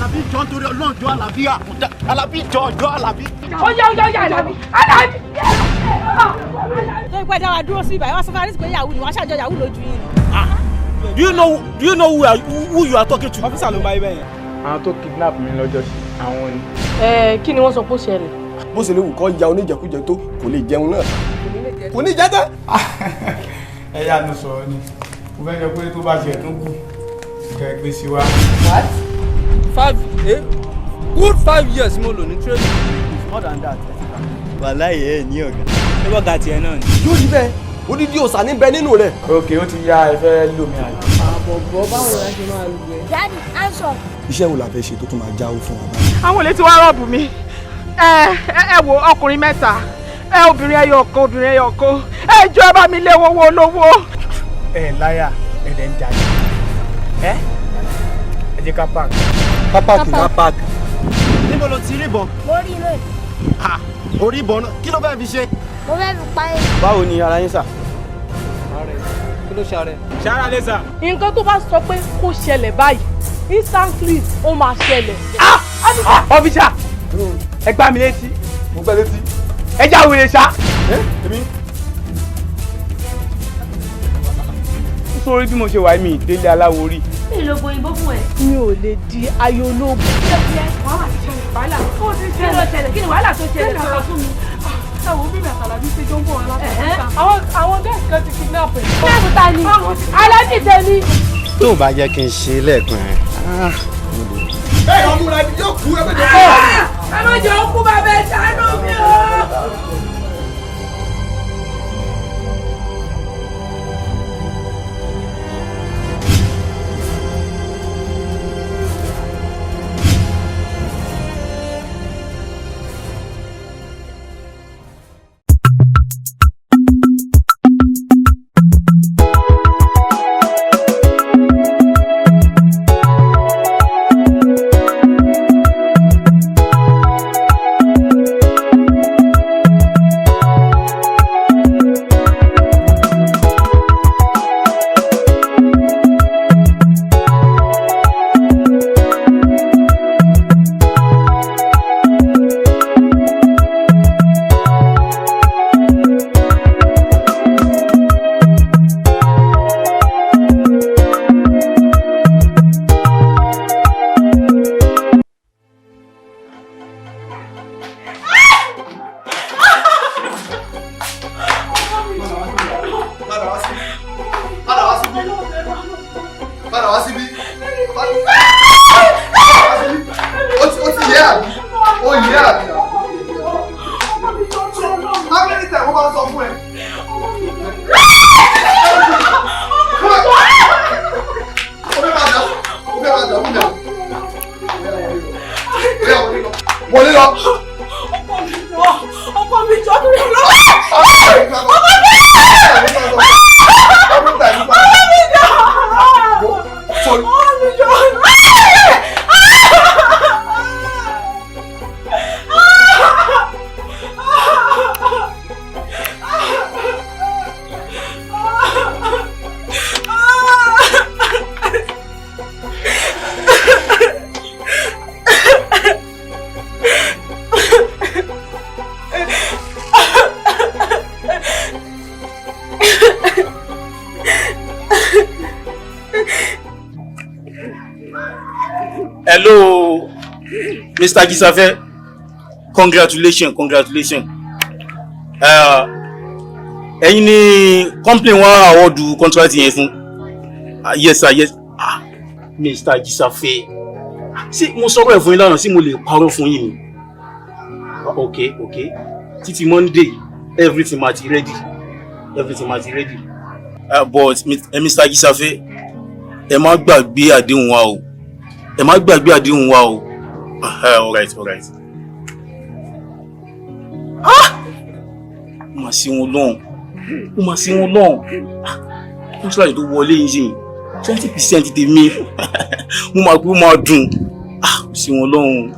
Àlàbí jọ nítorí Ọlọ́run, jọ Àlàbí àkùdá, Àlàbí jọ, jọ Àlàbí. Ó yá, ó yá, ó yá, Àlàbí, Àlàbí. Tó ipẹ́ dá wa dúró sí ibà, wọ́n sọ fún Arísí pé yahoo ni wọ́n ṣàjọ yahoo lójú yín ni. Do you know do you know who you are talking to? Officer ló ń bá ibẹ̀ yẹn. Àwọn tó kidnap mi lọ́jọ́ sí àwọn ni. Ẹ kí ni wọ́n sọ pé ó ṣẹlẹ̀? Bó ṣe lè wù kọ́ ya oníjẹkújẹ tó, kò lè jẹun náà, kò ní jẹ tán. Ẹ yá nu sọ̀rọ̀ ni mo fẹ́ sọ pé tó bá ṣe tó kù kẹ́ ẹ gbé sí wa. What? Five, eh? Good 5 years mo lò ní training. It's more than that. Wàláyé ẹ ní ọ̀gá. Ṣé bọ́gà tiẹ̀ náà ni? Yóò rí bẹ́ẹ̀, odidi òòsà ní bẹ nínú rẹ̀. Ok, ó ti yá, ẹ fẹ́ lò mí àjò. Àbọ̀bọ̀, báwo la ṣe máa lù ẹ́? Daddy, answer. Iṣẹ́ wo la fẹ́ ṣe tó tún máa jáwó fún wa báyìí? Àwọn olè tí wàá rob mi. Ẹ wo, ọkùnrin mẹ́ta, ẹ obìnrin ẹyọ kan, obìnrin ẹyọ kan. Ẹ jọ̀ọ́, ẹ bá mi lé owó olówó. Ẹ láyà, ẹ dẹ̀ ń jalè. Ẹ jẹ́ ká park. Pápákì. Ká park. Níbo ló ti rí ìbọn? Mo rí inú ẹ̀. Ah, orí ìbọn náà, kí ló fẹ́ fi ṣe? Mo fẹ́ fi pa ẹ́. Báwo ni ara yín sà? Kí ló ṣe ààrẹ? Ṣára lè sà. Nǹkan tó bá sọ pé kó ṣẹlẹ̀ báyìí, instantly ó máa ṣẹlẹ̀. Officer, ẹ gbá mi létí. Mo gbẹ́ létí. Ẹ já wèrè ṣá. Èmi. Sórí bí mo ṣe wà, mí ìdílé aláwo rí. Mi ló bo ìbọn fún ẹ. Mi ò lè di ayé ológun. Wàhálà ó ti ṣẹlẹ̀. Kí ló ṣẹlẹ̀? Kí ni wàhálà tó ṣẹlẹ̀? Sọ̀rọ̀ fún mi. Àwọn bí mi àtàlàbí ṣe jọ ń bọ̀ wá látàrí. Àwọn guys kan ti kidnap ẹ̀. Kidnap ta ni? Aláàjì tẹ̀mí. Tó o bá jẹ́ kí n ṣe lẹ́ẹ̀kan ẹ̀. Bẹ́ẹ̀ ni ọmúra ibi yóò kú, ẹ bẹ́ẹ̀ jẹ́ kó. Ẹ má jẹ́ òkú, bàbá ẹ̀ ṣàánú mi o. Padà wá síbí, padà wá síbí, padà wá síbí, padà wá síbí. Ó ti yẹ àbí? Ó yẹ àbí? How many times wọ́n máa ń sọ fún ẹ? Ó fẹ́ máa dà, ó fẹ́ máa dà fún mi. Wọlé lọ. Ọkọ mi jọ, ọkọ mi jọ, torí lọ. Ọkọ mi! Ọkọ mi jọ. Ọkọ mi jọ. Hello, Mr. Gisafe. Congratulations, congratulations. Ẹ̀yin ni company wọn award contract yẹn fún. Ah, yes sir, yes. Ah, Mr. Gisafe. Ṣé mo sọ̀rọ̀ ẹ̀ fún yín lánàá, sí mo lè parọ́ fún yín ni? Ah, okay, okay. Títí Monday, everything ma ti ready. Everything ma ti ready. But Mr. Gisafe, ẹ má gbàgbé àdéhùn wa o, ẹ má gbàgbé àdéhùn wa o. All right, all right. Ah! Ó mà sí wọn lọ́hùn, ó mà sí wọn lọ́hùn. Kọ́ńsílà tó wọlé yìí ṣe 20% tèmi, mo máa pé ó máa dùn. Ah, ó sí wọn lọ́hùn.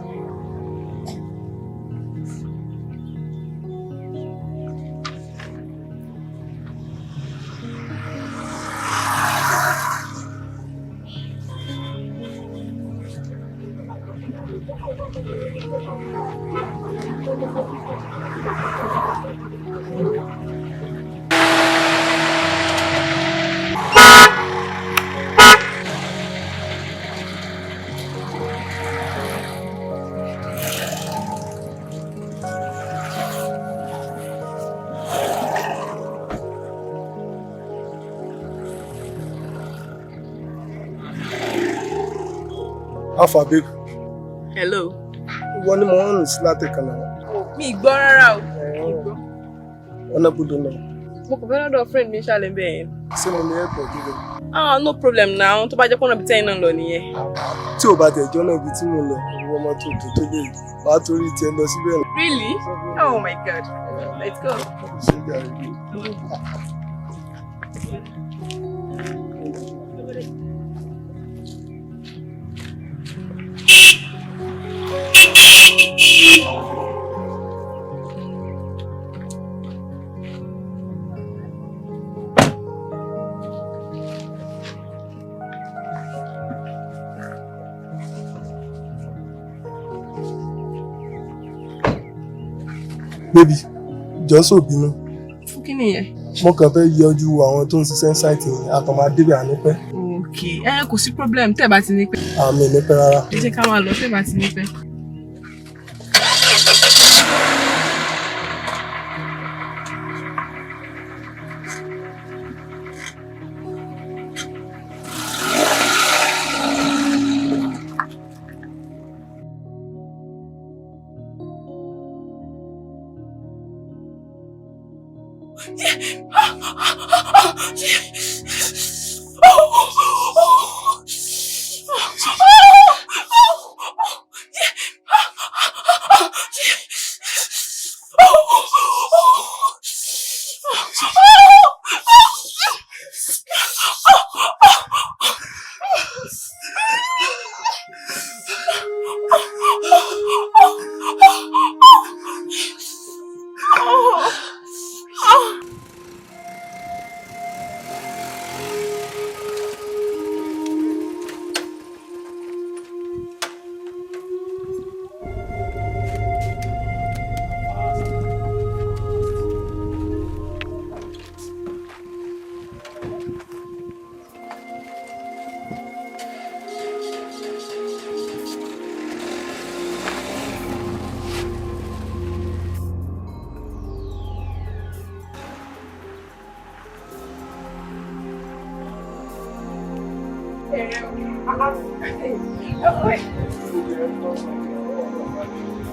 Alpha babe. Hello. Ìwọ ni mo ń rìn sí látẹ̀kan náà. Mi gbọ́ rárá o. Ọ̀nà gbọ́dọ̀ náà. Mo kàn fẹ́ lọ́dọ̀ friend mi ṣàlẹ̀ bẹ́ẹ̀ yẹn. Ṣé mo ní ẹ̀pọ̀ gíga? Ah, no problem now. Tó bá jẹ́ pọ́nà ibi tẹ́yìn náà lọ nìyẹn. Tí ò bá tẹ̀ jọ́ náà ibi tí mo lọ, ìwọ ọmọ tó dùn tó lè wàá torí tiẹ̀ lọ síbẹ̀. Really? Oh my God. Let's go. Ṣé gàrí bí? Baby, jọ̀ọ́ ṣó bínú. Fún kí nìyẹn? Mo kàn fẹ́ yọjú àwọn tó ń ṣiṣẹ́ sáìtì yẹn, a kàn máa débẹ̀ ànípẹ́. Ok, ẹ kò sí problem tẹ́ ẹ bá ti ní pẹ́. Àmì ní pẹ́ rárá. Ẹ jẹ́ ká máa lọ tẹ́ ẹ bá ti ní pẹ́.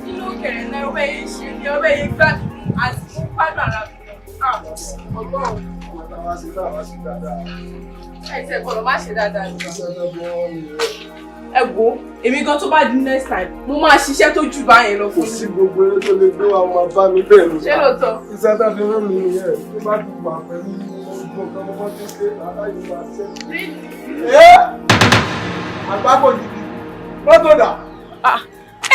Inú kẹrẹ náà ọbẹ̀ yìí ṣe ni ọbẹ̀ yìí gbádùn àti mo gbádùn ara mi. Ọgbọ́n ẹ ti ẹ̀kọ́ lọ má ṣe dáadáa ni. Ẹ wo èmi gan tó bá di next time mo máa ṣiṣẹ́ tó jù báyẹn lọ Kò fún mi. sí gbogbo eré tó lè gbé wa máa bá mi bẹ́ẹ̀ ni. Ṣé lóòótọ́? Iṣẹ́ tá fi rán mi nìyẹn. Tó bá ti wà pẹ̀lú gbogbo nǹkan mo bá ti ṣe aláyè máa ṣe. Ẹ́ àgbákò gidi. Mọ́tò dà.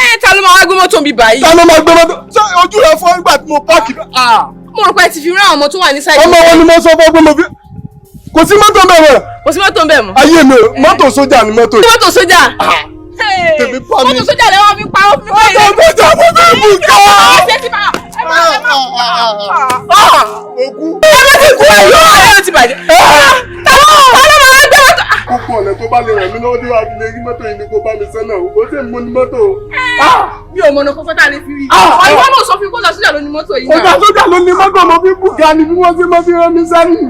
Ẹ ta ló máa wá gbé mọ́tò mi báyìí? Ta ló máa gbé mọ́tò? Ṣé ojú rẹ fọ́ nígbà tí mo páàkì? Mo rò pé ẹ ti fi rán àwọn ọmọ tó wà ní sáìdì. Ọmọ wọn ni mo sọ fún pé mo fi. Kò sí mọ́tò bẹ̀rẹ̀. Kò sí mọ́tò ń bẹ̀ mọ́. Ayé mi ò, mọ́tò sójà ni mọ́tò yìí. Mọ́tò sójà. Tèmi pa mi. Mọ́tò sójà lẹ wọ́n fi pa ó fi pa Mọ́tò sójà mo fi bù ká. Ṣé ti máa ẹ má ẹ má Òkú. Ẹ má ti kú ẹ yóò ẹ ti bàjẹ́. Ta ló máa gbé mọ́tò? Púpọ̀ ọ̀nà tó bá lè ràn mí lọ́wọ́ tí wàá fi lè rí mọ́tò yìí ni kó bá mi sẹ́nà o. Ó sì mú ní mọ́tò o. Mi ò mọ̀nà kọ́kọ́ tá a lè fi rí. Ìwọ náà sọ fún mi kó lọ sójà ló ní mọ́tò yìí Ọjà sójà ló ní mọ́tò mo fi bù ká ni bí wọ́n ṣe máa fi rán mi sẹ́yìn.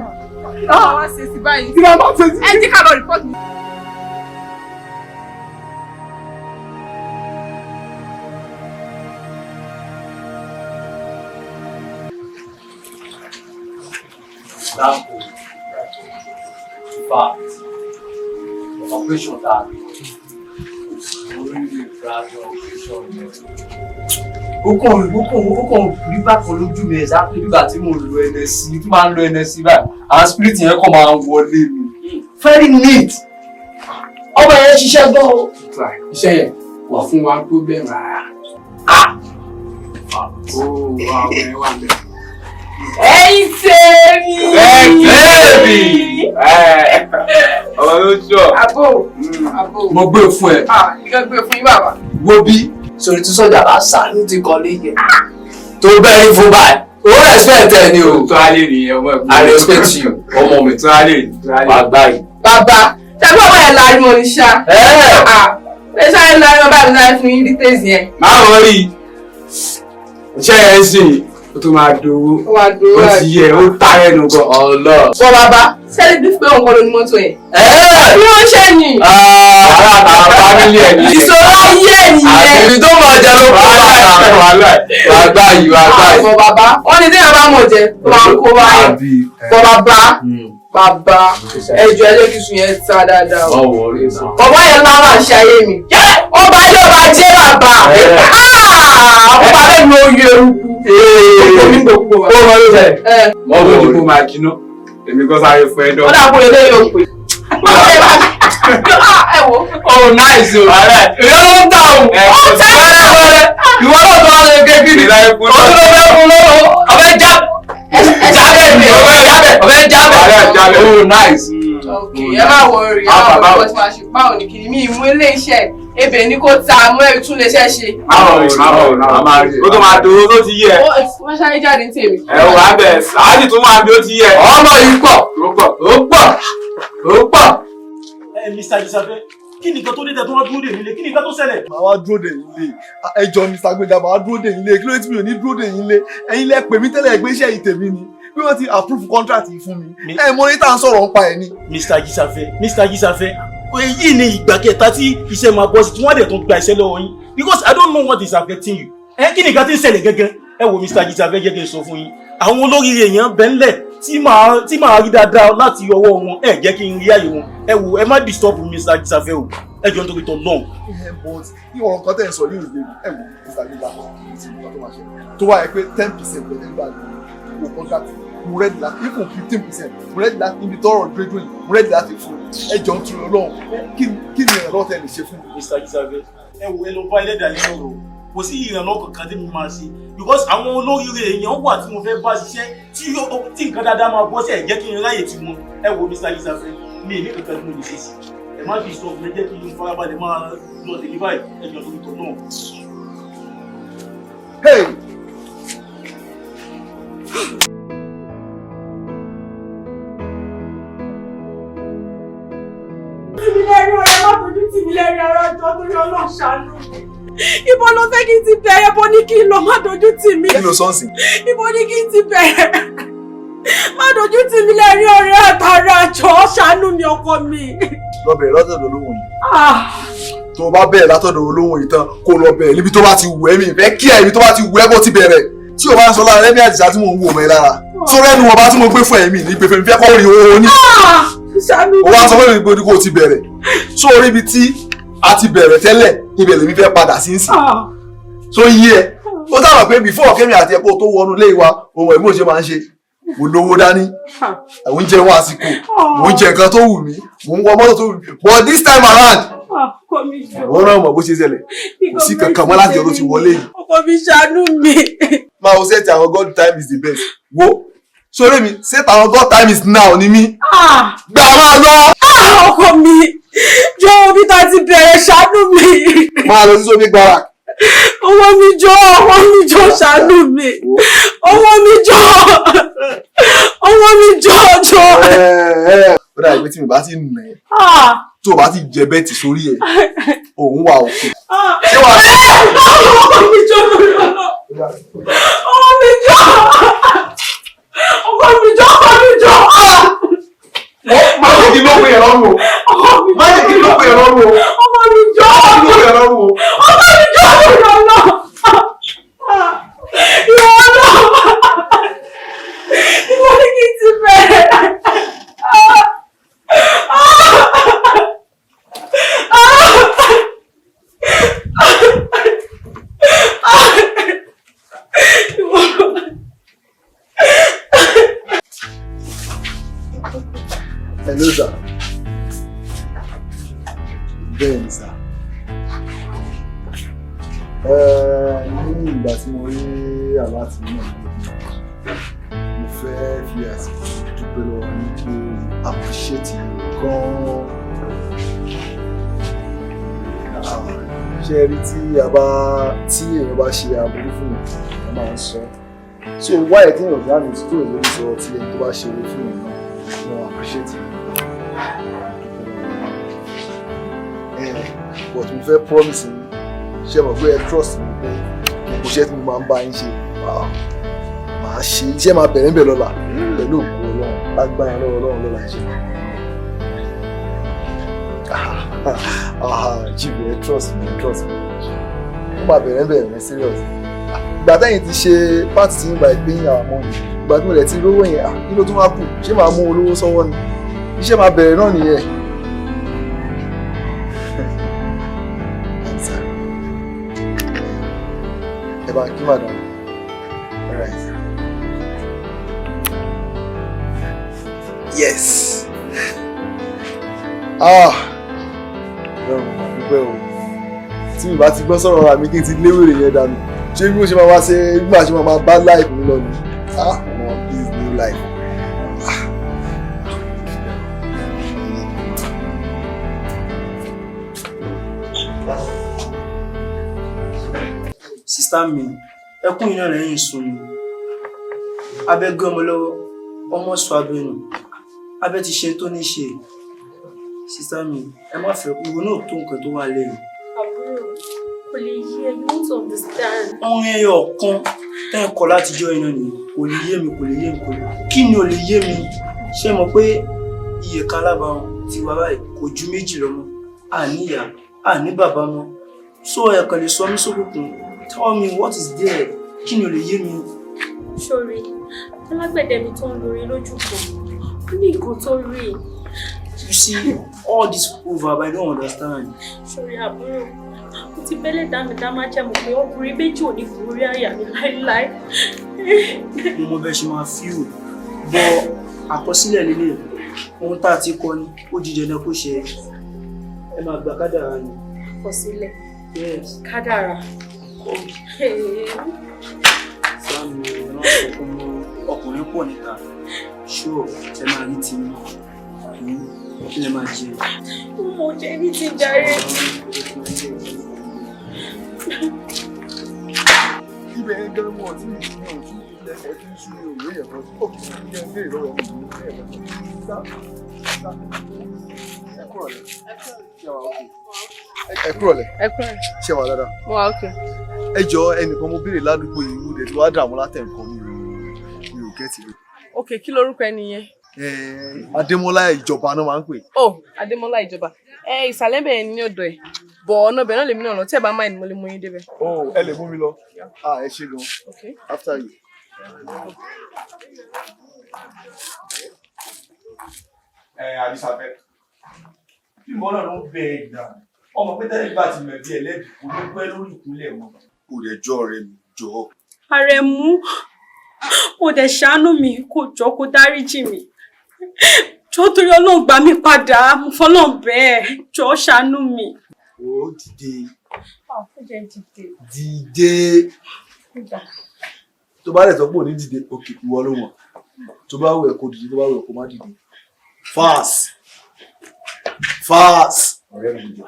Kí ló máa wá ṣe sí báyìí? Kí ló máa ṣe sí? Ẹ jẹ́ ká lọ rìpọ́tù. Example, in fact, the operation that really gradual operation yẹn. Ó kàn rí bákan lójú mi exactly nígbà tí mo lo NSC, tí máa ń lo NSC báyìí, àwọn spirit yẹn kàn máa ń wọlé mi. Very neat. Ọmọ yẹn ṣiṣẹ́ gan o. Iṣẹ́ yẹn kò fún wa problem rárá. Ó wà wẹ̀ wà bẹ́ẹ̀. Ẹ̀yin tèmi. Baby! Ọmọ ló sọ. Àbò. Àbò. Mo gbé fún ẹ. Ah, nǹkan gbé fún yín bàbá. Wo bí Sórí tí sọ́jà bá sàánú ti kọ́ lé yẹn. Tó bẹ́ẹ̀ ní fún báyìí. O respect ẹ ni o. Tó a lè nìyẹn ọmọ ẹ̀gbọ́n. I respect you ọmọ mi. Tó a lè. Wà á gbá yìí. Bàbá, ṣàbí ọmọ yẹn lárí mo ní ṣá. Ẹ ṣáà ń lárí ọba mi lárí fún yín details yẹn. Má wọrí. Iṣẹ́ yẹn sìn, ó tún máa dowó. Ó máa dowó. Ó ti yẹ, ó ta ẹnu gan. Ọlọ. Wọ́n bàbá, sẹ́ni bí pé òun kọ́ ló ní mọ́tò yẹn. Bí wọ́n ṣe nì. Ará àtàwọn fámílì ẹ̀ nìyẹn. Ìṣòro ayé ẹ̀ nìyẹn. Àbí tó mọ̀ jẹ ló kó wàhálà. Wà á gbá yìí, wà á gbá yìí. Bọ̀ bàbá, wọ́n ní téèyàn bá mọ̀ jẹ, tó máa ń kó wáyé. Bọ̀ bàbá, bàbá, ẹjọ́ ẹ jẹ́ kí sùn yẹn ta dáadáa o. Bàbá yẹn lára ṣe ayé mi. Ó bá yóò bá jẹ́ bàbá. Ó bá lẹ́nu oyè eruku. Ó mọ ló fẹ́. Mọ bó ti kó máa jiná. Èmi kọ́ sáré fún ẹ dán. Ó dà kó lè yóò pè. Ẹ wo. Oh nice o. Ìyá ló ń tà o. Ó tà. Wẹ́rẹ́wẹ́rẹ́. Ìwọ náà tó wá lè gé kiri. O tún lọ fẹ́ fún lọ́wọ́. Ọbẹ̀ já. Jábẹ̀ ni ọbẹ̀ jábẹ̀. Ọbẹ̀ jábẹ̀. Oh nice. Ok, ẹ má worry, ẹ má worry, bó ti máa ṣe báwo ni kìíní mi ìmú ilé iṣẹ́ ebè ní kó ta mú ẹ̀rí tún lè ṣẹ́ ṣe. Má worry, má worry, má worry. Ó tó máa dowó tó ti yẹ. Wọ́n ṣáré jáde ní tèmi. Ẹ wà á bẹ̀, àájì tún wà bí ó ti yẹ. Ọmọ yìí pọ̀. Ó pọ̀. Ó pọ̀. Ó pọ̀. Ẹ Mr. Jisafe, kí ni nǹkan tó dé tẹ tó wá dúró dè mí lé? Kí ni nǹkan tó ṣẹlẹ̀? Màá wá dúró dè yín lé. Ẹ jọ̀ọ́ Mr. Gbénga, màá wá dúró dè yín lé. Kí ló dé tí mi ò ní dúró dè yín lé? Ẹ̀yin lẹ pè mí tẹ́lẹ̀ pé iṣẹ́ yìí tèmi ni. Bí wọ́n ti approve contract yìí fún mi. Ẹ mọ orí tá à ń sọ̀rọ̀ ń pa ẹ̀ ni. Mr. Jisafe, Mr. Jisafe, èyí ni ìgbà kẹta tí iṣẹ́ máa bọ́ sí tí wọ́n dẹ̀ tún gba iṣẹ́ lọ́wọ́ yín because I don't know what is affecting you. Ẹ kí ni nǹkan tí ń ṣẹlẹ̀ gẹ́gẹ́? Ẹ wo Mr. Jisafe, jẹ́ kí n sọ fún yín. Àwọn olóríire èèyàn bẹ́ ńlẹ̀ tí màá rí dáadáa láti ọwọ́ wọn. Ẹ jẹ́ kí n rí àyè wọn. Ẹ wo, ẹ má disturb Mr. Jisafe o. Ẹ jọ nítorí tọ́ lọ́hùn. Ẹ but ìwọ̀n nǹkan tẹ̀ ń sọ yóò lè ẹ wò Mr. Gbénga nǹkan tó máa ṣe tó wáyé pé 10% lẹ́nu gbà ní owó contract mo ready láti even 15% mo ready láti ibi tọrọ dúró yìí mo ready láti fún ẹ jọ ń tún Ọlọ́run kí ni ìrànlọ́wọ́ tẹ́ lè ṣe fún mi. Mr. Jisafe, ẹ wo, ẹ lọ bá ẹlẹ́dàá yín lọ́rọ̀ o. Kò sí ìrànlọ́wọ́ kankan tí mo máa ṣe because àwọn olóríire èèyàn wà tí mo fẹ́ bá ṣiṣẹ́ tí nǹkan dáadáa máa bọ́ sí. Ẹ jẹ́ kí n ráyè tí wọn. Ẹ wo Mr. Jisafe, mi ní kankan tí mo lè ṣe sí. Ẹ má fi sọ fún mi, jẹ́ kí n farabalẹ̀ máa lọ tèmi báyìí. Ẹ jọ lórí tọ̀ náà. Hey! Tìmí lẹ́rìn ọ̀rẹ́, má fojú tìmí lẹ́rìn ara jọ torí Ọlọ́run ṣàánú mi. Ibo ló fẹ́ kí n ti bẹ̀rẹ̀? Ibo ní kí n lọ? Má dojú tì mí. Kí ló sọ́ọ̀sì? Ibo ní kí n ti bẹ̀rẹ̀? Má dojú tì mí lẹ́rìn ọ̀rẹ́ àtàrà jọ ṣàánú mi ọkọ mi. Lọ bẹ̀rẹ̀ látọ̀dọ̀ olóhùn yìí. Tó o bá bẹ̀rẹ̀ látọ̀dọ̀ olóhùn yìí tán, kó lọ bẹ̀rẹ̀ níbi tó bá ti wù ẹ́. Mi ìfẹ́ kí ẹ ibi tó bá ti wù ẹ́ kó ti bẹ̀rẹ̀. Tí o bá ń sọ lára Rẹ́mi Àdìsá tí mò ń wò mọ́ ẹ lára. Sórí ẹnu ọba tí mo gbé fún ẹ̀mí ní gbẹfẹ́ mi fẹ́ kọ́ rí owó ní. O wá sọ fún mi pé kó o ti bẹ̀rẹ̀. Sórí ibi tí a ti bẹ̀rẹ̀ tẹ́lẹ̀, ibẹ̀ lèmi fẹ́ padà sí ń sìn. So yí ẹ, ó sábà pé before Kẹ́mi àti ẹ̀kọ́ tó wọnú ilé wa, ohun ẹ̀mí ò ṣe máa ń ṣe. Mo lówó dání, mò ń jẹun àsìkò, mò ń jẹ nǹkan tó wù mí, mò ń wọ mọ́tò tó wù mí. But this time around, wọ́n náà mọ̀ bó ṣe ṣẹlẹ̀. Kò sí kankan mọ́ láti ọdún tí wọlé yìí. Ọkọ mi ṣàánú mi. Máa wo set àwọn God time is the best. Wo sórí mi, set àwọn God time is now ni mí. Gbà máa lọ. Ọkọ mi, jọ omi tá a ti bẹ̀rẹ̀ ṣàánú mi. Máa lọ sí sómi gbára. Owó mi jọ, owó mi jọ ṣàánú mi. Owó mi jọ, owó mi jọ jọ. Ó dàbí pé tí mi bá ti nà ẹ́, tó o bá ti jẹ bẹ́ẹ̀tì sórí ẹ̀, òun wà òkè. Ṣé wàá ṣe? Owó mi jọ lórí ọ̀nà. Owó mi jọ. Owó mi jọ, owó mi jọ. Má jẹ́ kí ló pè é lọ́rùn o. Má jẹ́ kí ló pè é lọ́rùn o. Ọmọ mi jọ. Má jẹ́ kí ló pè é lọ́rùn o. Ọmọ mi jọ lórí ọ̀nà. Ìwọ náà. Ìwọ ni kí n ti bẹ̀rẹ̀. Hello sir. Bẹ́ẹ̀ni sir. Ní ìgbà tí mo rí àláti náà, mo fẹ́ fi àsìkò dúpẹ́ lọ́wọ́ yín pé appreciate you gan-an. Ṣé ẹ rí, tí a bá tí èèyàn bá ṣe aburú fún mi, a máa ń sọ. So why tí èèyàn bá mi tó lórí sọ tí ẹni tó bá ṣe oore fún mi náà, mo appreciate it. But mo fẹ́ promise yín, ṣé mọ̀ pé ẹ trust mi pé gbogbo iṣẹ́ tí mo máa ń bá yín ṣe, màá ṣe. Iṣẹ́ máa bẹ̀rẹ̀ ń bẹ̀ lọ́la pẹ̀lú òkú Ọlọ́run, lágbára lọ́wọ́ Ọlọ́run lọ́la iṣẹ́ máa bẹ̀rẹ̀. Jíbi, ẹ trust me, ẹ trust me. Ó máa bẹ̀rẹ̀ ń bẹ̀rẹ̀ ní serious. Ìgbà tẹ́yìn ti ṣe part tí ń gba ìpín àwọn money, ìgbà tí mo lẹ̀ ti rówó yẹn, kí ló tún wá kù? Ṣé màá mú olówó sọ́wọ́ ni? Iṣẹ́ máa bẹ̀rẹ̀ náà nìyẹn. I'm sorry. Ẹ bá kí madam. All right. Yes. Ah! Ọlọ́run, mo máa dúpẹ́ o. Tí mi bá ti gbọ́ sọ̀rọ̀ ra mi, kí n ti léwèrè yẹn dànù. Ṣé bí mo ṣe máa wá ṣe bí màá ṣe máa bá life mi lọ ni? Ah! Ọmọ, this new life. Ah! Sister mi, ẹkún iná lẹ́yìn sun ni. Abẹ́ gbé ọmọ lọ́wọ́, ọmọ sọ abẹ́ nù. Abẹ́ ti ṣe tó ní ṣe. Sister mi, ẹ má fẹ́ ìwọ náà tó nǹkan tó wà lẹ́yìn. Àbúrò, kò lè yé ẹ, you won't understand. Orin ẹyọ kan tẹ́ ẹ kọ látijọ́ iná nìyẹn. Kò lè yé mi, kò lè yé mi, kò lè. Kí ni ò lè yé mi? Ṣé mọ̀ pé iye kan alábàáhùn ti wà báyìí kò ju méjì lọ mọ́. A ní ìyá, a ní bàbá mọ́. So ẹ kàn lè sọ mí sókùnkùn. Tell me what is there? Kí ni ò lè yé mi? Ṣorí, alágbẹ̀dẹ mi tó ń lórí lójú kan, ó ní nǹkan tó rí. You see, all this proverb, I don't understand. Ṣorí àbúrò, mo ti bẹ́lẹ̀ dá mi dá má jẹ́ mọ̀ pé ọkùnrin méjì ò ní gorí àyà mi láéláé. Mo mọ bẹ́ẹ̀ ṣe máa feel, bọ́ àkọsílẹ̀ lélẹ̀, ohun tá a ti kọ ni, ó di dandan kó ṣe. Ẹ máa gba kádàrá ni. Àkọsílẹ̀. Yes. Kádàrá. Sáàmì, ẹ má sọ fún mọ́, ọkùnrin pọ̀ níta. Sure, ẹ máa rí ti mú. Kí lẹ máa jẹ? Mo jẹ ní ti jàre. Ibẹ̀ yẹn gan mọ̀ tí mi ò tí ilẹ̀ ẹ̀ ti ń sú mi ò rí ẹ̀kọ́ sí. Ó kì í jẹ́ ń béèrè lọ́wọ́ mi ní ẹ̀kọ́ sí. Sá sá, ẹ kúrọ̀ lẹ̀. Ṣé wàá ókè? Ẹ kúrọ̀ lẹ̀. Ẹ kúrọ̀ lẹ̀. Ṣé wàá dáadáa? Mo wà ókè. Ẹ jọ, ẹnìkan mo béèrè ládùúgbò yìí, mo dẹ̀ tí wàá dààmú látẹ̀ nǹkan, mi ò gẹ́tì rẹ̀. Ok, kí lorúkọ ẹni yẹn? Adémọ́lá Ìjọba náà máa ń pè. Oh, Adémọ́lá Ìjọba. Ẹ ìsàlẹ̀ bẹ̀rẹ̀ ní ọ̀dọ̀ ẹ̀. Bọ̀ ọ̀nà bẹ̀rẹ̀ náà lèmi náà lọ, tí ẹ bá máa ní mo lè mú yín débẹ̀. Oh, ẹ lè mú mi lọ. Ah, ẹ ṣé gan. Okay. After you. Ẹ Àdìsàfẹ́, Bímbọ́ náà ló ń bẹ ìgbà ọmọ pé tẹ́lẹ̀ bá ti mẹ̀bí ẹlẹ́bi kò ní pẹ́ lórí ìkúnlẹ̀ mọ́. Kò dẹ̀ jọ ọ̀rẹ́ mi jọ. Àrẹ̀mú, kò dẹ̀ ṣàánú mi, kò jọ kó dáríjì mi. Jọ̀ọ́ torí Ọlọ́run gbà mí padà, mo fọlọ́run bẹ́ẹ̀, jọ̀ọ́ ṣàánú mi. Ó dìde. Ó jẹ́ dìde. Dìde. Tó bá lè sọ pé ò ní dìde, òkè ìwọ ló mọ̀. Tó bá wù ẹ́ kó dìde, tó bá wù ẹ́ kó má dìde. Fast. Fast. Ọ̀rẹ́ mi jọ.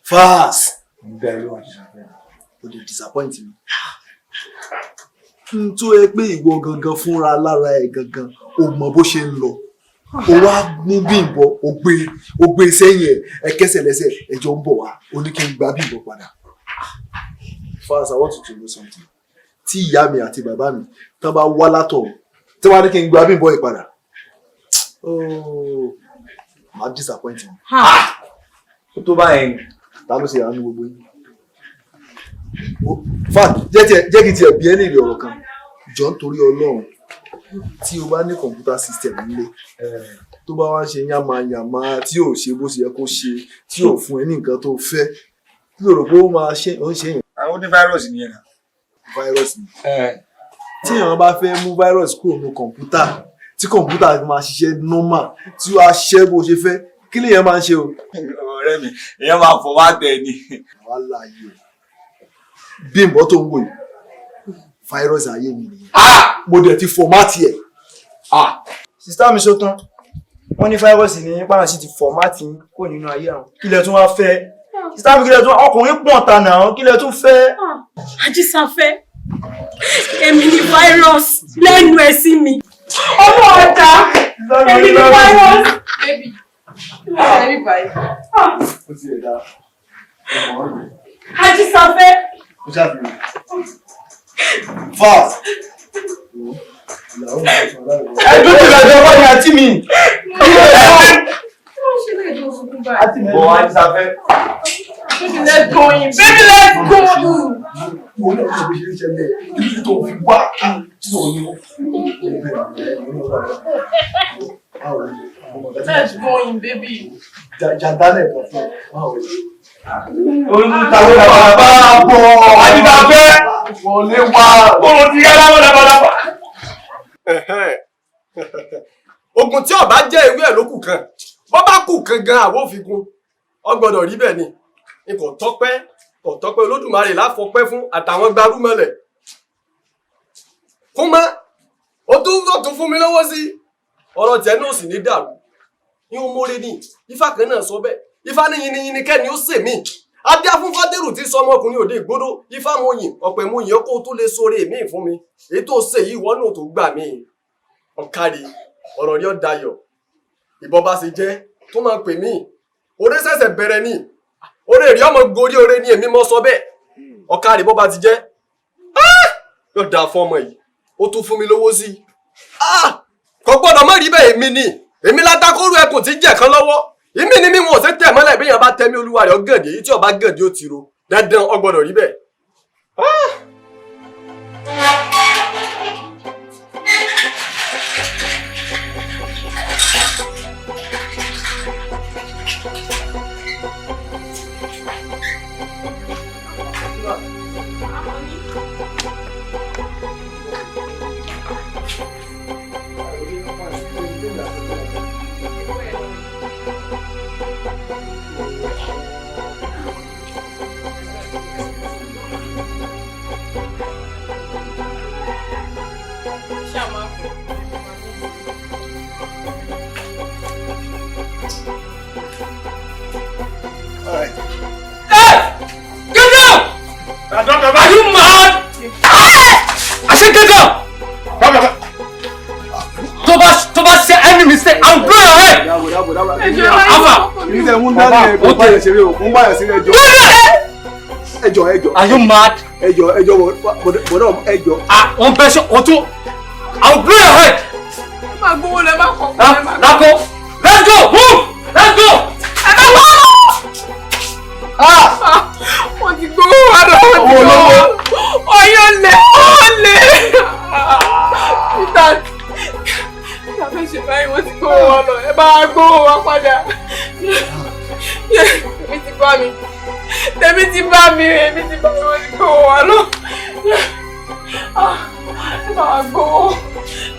Fast. Mo dá ẹ lóhùn, Àdìsàfẹ́. O dey disappoint me. N tó yẹ pé ìwọ gangan fúnra lára ẹ gangan, o mọ bó ṣe ń lọ. O wá mú Bímbọ́, o gbé sẹ́yìn ẹ kẹsẹ̀ lẹ́sẹ̀, ẹjọ́ ń bọ̀ wá, o ní kí n gba Bímbọ́ padà. Fast, I want you to know something. Tí ìyá mi àti bàbá mi tán bá wá látọ̀, tí wọ́n á ní kí n gba Bímbọ́ yìí padà, oh, màá disappoint wọn. Ó tó báyẹn. Ta ló ṣe àánú gbogbo yín? Fact, jẹ́ kí n tiẹ̀ bí ẹ́ léèrè ọ̀rọ̀ kan. Jọ, nítorí Ọlọ́run, tí o bá ní computer system nílé tó bá wá ń ṣe yánmayànmá, tí ò ṣe bó ṣe yẹ kó ṣe, tí ò fún ẹ ní nǹkan tó fẹ́, kí ló rò pé ó máa ṣe ó ń ṣe yẹn? Àwọn ní virus nìyẹn náà. Virus ni. Tí èèyàn bá fẹ́ mú virus kúrò ní kọ̀ǹpútà, tí kọ̀ǹpútà máa ṣiṣẹ́ normal, tí ó á ṣiṣẹ́ bó ṣe fẹ́, kí lèèyàn máa ń ṣe o? Ọ̀rẹ́ mi, èèyàn máa fọwọ́ tẹ̀ ni. Wàhálà yìí o. Bímbọ́ tó ń wò yìí, virus ayé mi nìyẹn. Mo dẹ̀ ti format ẹ̀. Sister mi, sótán, wọ́n ní fáírọ́ọ̀sì ní pàrọ̀ sí ti format kò nínú ayé àwọn. Ilẹ̀ tún wá fẹ́. Sister mi, kí lẹ tún, ọkùnrin pọ̀ ta náà, kí lẹ tún fẹ́? Ajísáfẹ́, èmi ni virus lẹ́nu ẹ̀ sí mi. Ọmọ ọ̀dà, èmi ni virus. Baby, kí ló ṣe mí báyìí? Ó ti ẹ̀ dá. Ọmọ rẹ̀. Ajísáfẹ́. Ó ṣàfihàn. Fast. Ẹ dúró ìdájọ́ wọ́n ni àǹtí mi. Kí ló ṣe lè dùn sunkún báyìí? Bọ̀ Ajísáfẹ́. Baby, let's go in. Baby, let's go in. Wo náà ló ṣe ń ṣẹlẹ̀ ibi tó fi wá tí ò ní. Let's go in, baby. Jàdálẹ̀ kan fún ẹ. Báwo ni? Olùtàwọn bàbá bọ̀ Ajísáfẹ́. Wọlé wá. Kóró ti yá láwọn labalábá. Ogun tí ọba jẹ́ ewé ẹ̀ ló kù kan, bọ́ bá kù kan gan àwọn òfin ọ gbọ́dọ̀ rí bẹ́ẹ̀ ni. N kò tọ́pẹ́, kò tọ́pẹ́ Olódùmarè láfọpẹ́ fún àtàwọn gbarúmọlẹ̀. Kún mọ́, ó tún fún mi lọ́wọ́ sí ọ̀rọ̀ tiẹ̀ náà sì ní dàrú. Ní o mórè ní ifá kan náà sọ bẹ́ẹ̀, ifá ní yinyinyin kẹ́ni ó sè mí. Adé fún Fádérù tí sọ ọmọkùnrin òde ìgbódó, ifá mo yìn, ọ̀pẹ̀ mo yìn, ọkọ̀ tó lè sóore mi fún mi. Èyí tó ṣe yìí ìwọ náà tó gbà mí. Ọ̀kárí, ọ̀rọ̀ rí ọ̀dayọ̀. Ìbọn bá ṣe jẹ́ tó máa pè mí. Oore ṣẹ̀ṣẹ̀ bẹ̀rẹ̀ ni. Oore rí ọmọ gorí oore ni èmi mọ́ sọ bẹ́ẹ̀. Ọ̀kárí bọ́ bá ti jẹ́. Yóò dáa fún ọmọ yìí. Ó tún fún mi lówó sí i. Kò gbọ́dọ̀ má rí bẹ́ẹ̀, èmi ni. Èmi látakóró ẹkùn tí jẹ̀ kan lọ́wọ́. Èmi ni mímú ọ̀sẹ̀ tẹ̀ mọ́lẹ̀ bí èèyàn bá tẹ́mí olúwa rẹ̀ ọ̀gàndì, èyí tí ọba gàndì ó ti ro. Dandan ó gbọ́dọ̀ rí bẹ́ẹ̀. Get down! Are you mad? I said get down! Tó bá ṣe any mistake, I'll blow your head! Alpha! Are you mad? Ẹjọ́ bọ̀dọ̀ ẹjọ́. Ah, wọ́n bẹ́ ṣe ọtún. I'll blow your head! Ẹ máa gbowó lẹ, má kọ̀ọ̀kan lẹ, má. Lákò! Let's go! Move! Let's go! Ẹ má wọ́! Wọ́n ti gbowó wa lọ, wọ́n ti gbowó. Ọyọ́ lẹ̀, ó lẹ̀. Peter, kí a fẹ́ ṣe báyìí, wọ́n ti gbowó wa lọ. Ẹ bá wa gbowó wa padà. Èmi ti bá mi. Tèmi ti bá mi, èmi ti bá mi, wọ́n ti gbowó wa lọ. Ẹ bá wa gbowó.